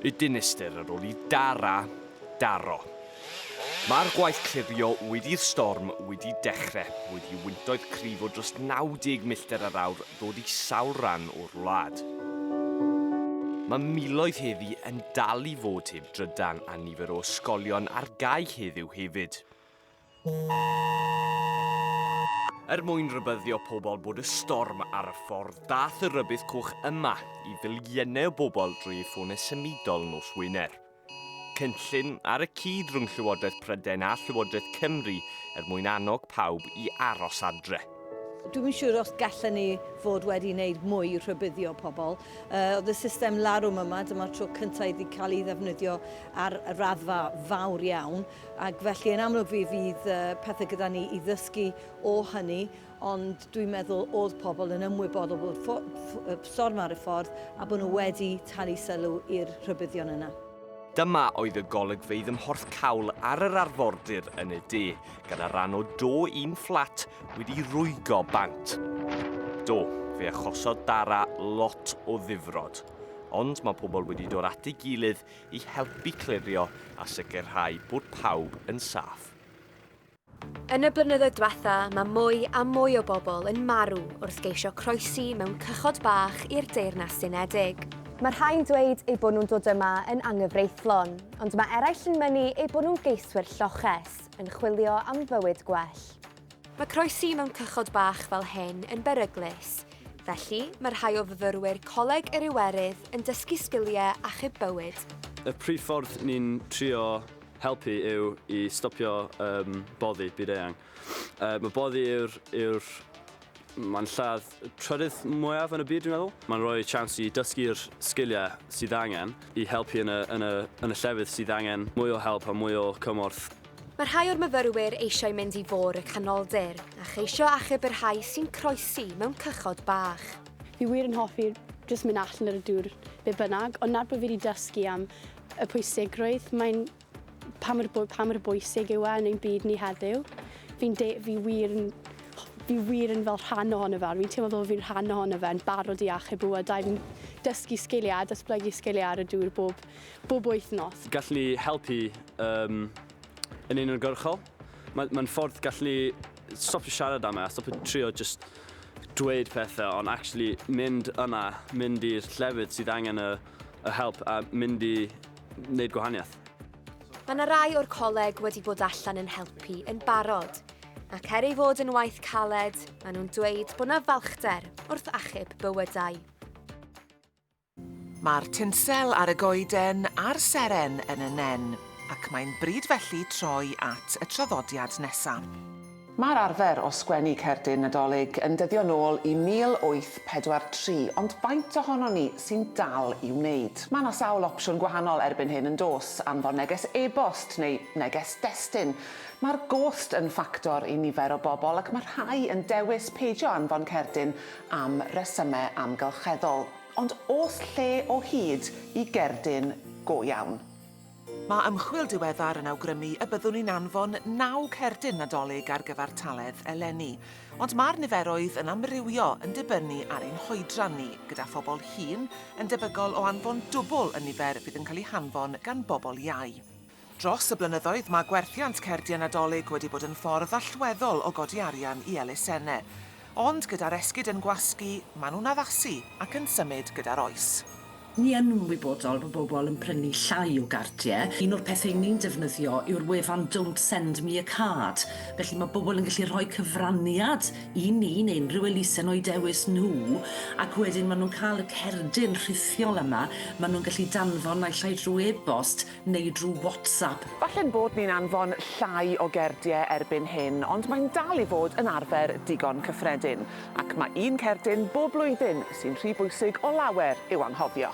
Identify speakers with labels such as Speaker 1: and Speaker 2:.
Speaker 1: Y dinistr ar ôl i Dara daro. Mae'r gwaith clirio wedi'r storm wedi dechrau, wedi i wyntoedd cryf o dros 90 milltir yr awr ddod i sawl rhan o'r wlad. Mae miloedd heddi yn dal i fod heb drydan a nifer o ysgolion ar gau heddiw hefyd. Er mwyn rhybuddio pobl bod y storm ar y ffordd, daeth y rhybudd coch yma i filiynau o bobl drwy eu ffonau symudol nos Wener. Cynllun ar y cyd rhwng Llywodraeth Prydain a Llywodraeth Cymru er mwyn annog pawb i aros adre.
Speaker 2: Dwi'm yn siŵr os gallen ni fod wedi wneud mwy i rhybuddio pobl. Uh, oedd y system larwm yma, dyma'r tro cyntaf iddi cael ei ddefnyddio ar raddfa fawr iawn, ac felly yn amlwg fi fydd uh, pethau gyda ni i ddysgu o hynny, ond dwi'n meddwl oedd pobl yn ymwybodol bod storm ar y ffordd a bod nhw wedi talu sylw i'r rhybuddion yna.
Speaker 1: Dyma oedd y golygfeydd ym Mhorthcawl ar yr arfordir yn y de, gyda rhan o do un fflat wedi rwygo bant. Do, fe achosodd Dara lot o ddifrod. Ond mae pobl wedi dod at ei gilydd i helpu clirio a sicrhau bod pawb yn saff.
Speaker 3: Yn y blynyddoedd diwetha, mae mwy a mwy o bobl yn marw wrth geisio croesi mewn cychod bach i'r Deyrnas Unedig. Mae rhai'n dweud eu bod nhw'n dod yma yn anghyfreithlon, ond mae eraill yn mynnu eu bod nhw'n geiswyr lloches, yn chwilio am fywyd gwell. Mae croesi mewn cychod bach fel hyn yn beryglus, felly mae rhai o fyfyrwyr Coleg yr Iwerydd yn dysgu sgiliau achub bywyd.
Speaker 4: Y prif ffordd ni'n trio helpu yw i stopio um, boddi byd-eang. Uh, mae boddi yw'r... Yw mae'n lladd trydydd mwyaf yn y byd, dwi'n meddwl. Mae'n rhoi chance i dysgu'r sgiliau sydd angen i helpu yn y, yn y, yn y llefydd sydd angen mwy o help a mwy o cymorth.
Speaker 3: Mae rhai o'r myfyrwyr eisiau mynd i fôr y canoldir a cheisio achub y rhai sy'n croesi mewn cychod bach.
Speaker 5: Fi wir yn hoffi jyst mynd allan ar y dŵr be bynnag, ond nawr bod fi wedi dysgu am y pwysigrwydd, mae'n pa mor, pa mor bwysig yw e yn ein byd ni heddiw. Fi'n de, fi wir yn fi wir yn fel rhan ohono fe, fi'n teimlo fel fi'n rhan ohono fe, yn barod i achub bywydau. Fi'n dysgu sgiliau a datblygu sgiliau ar y dŵr bob, bob wythnos.
Speaker 4: Gallwn ni helpu um, yn uniongyrchol. Mae'n mae ffordd gallwn ni stopio siarad am e, a stopio trio just dweud pethau, ond actually mynd yna, mynd i'r llefydd sydd angen y, y help a mynd i wneud gwahaniaeth.
Speaker 3: Mae yna rai o'r coleg wedi bod allan yn helpu yn barod, ac er ei fod yn waith caled, maen nhw'n dweud bod yna falchder wrth achub bywydau.
Speaker 6: Mae'r tinsel ar y goeden a'r seren yn y nen, ac mae'n bryd felly troi at y traddodiad nesa. Mae'r arfer o sgwennu cerdyn Nadolig yn dyddio nôl i 1843, ond faint ohonon ni sy'n dal i'w wneud? Mae 'na sawl opsiwn gwahanol erbyn hyn yn does, anfon neges e-bost neu neges destun. Mae'r gost yn ffactor i nifer o bobl ac mae rhai yn dewis peidio anfon cerdyn am resymau amgylcheddol. Ond oes lle o hyd i gerdyn go iawn? Mae ymchwil diweddar yn awgrymu y byddwn ni'n anfon naw cerdyn Nadolig ar gyfartaledd eleni. Ond mae'r niferoedd yn amrywio yn dibynnu ar ein hoedran ni, gyda phobl hŷn yn debygol o anfon dwbl y nifer fydd yn cael eu hanfon gan bobl iau. Dros y blynyddoedd mae gwerthiant cerdiau Nadolig wedi bod yn ffordd allweddol o godi arian i elusennau. Ond gyda'r esgid yn gwasgu, maen nhw'n addasu ac yn symud gyda'r oes.
Speaker 7: Ni yn ymwybodol bod bobl yn prynu llai o gardiau. Un o'r pethau ni'n defnyddio yw'r wefan Don't Send Me a Card. Felly mae bobl yn gallu rhoi cyfraniad i ni neu unrhyw elusen o'u dewis nhw ac wedyn maen nhw'n cael y cerdyn rhithiol yma maen nhw'n gallu danfon naill ai drwy e-bost neu drwy WhatsApp.
Speaker 6: Falle'n bod ni'n anfon llai o gerdiau erbyn hyn, ond mae'n dal i fod yn arfer digon cyffredin. Ac mae un cerdyn bob blwyddyn sy'n rhy bwysig o lawer i'w anghofio.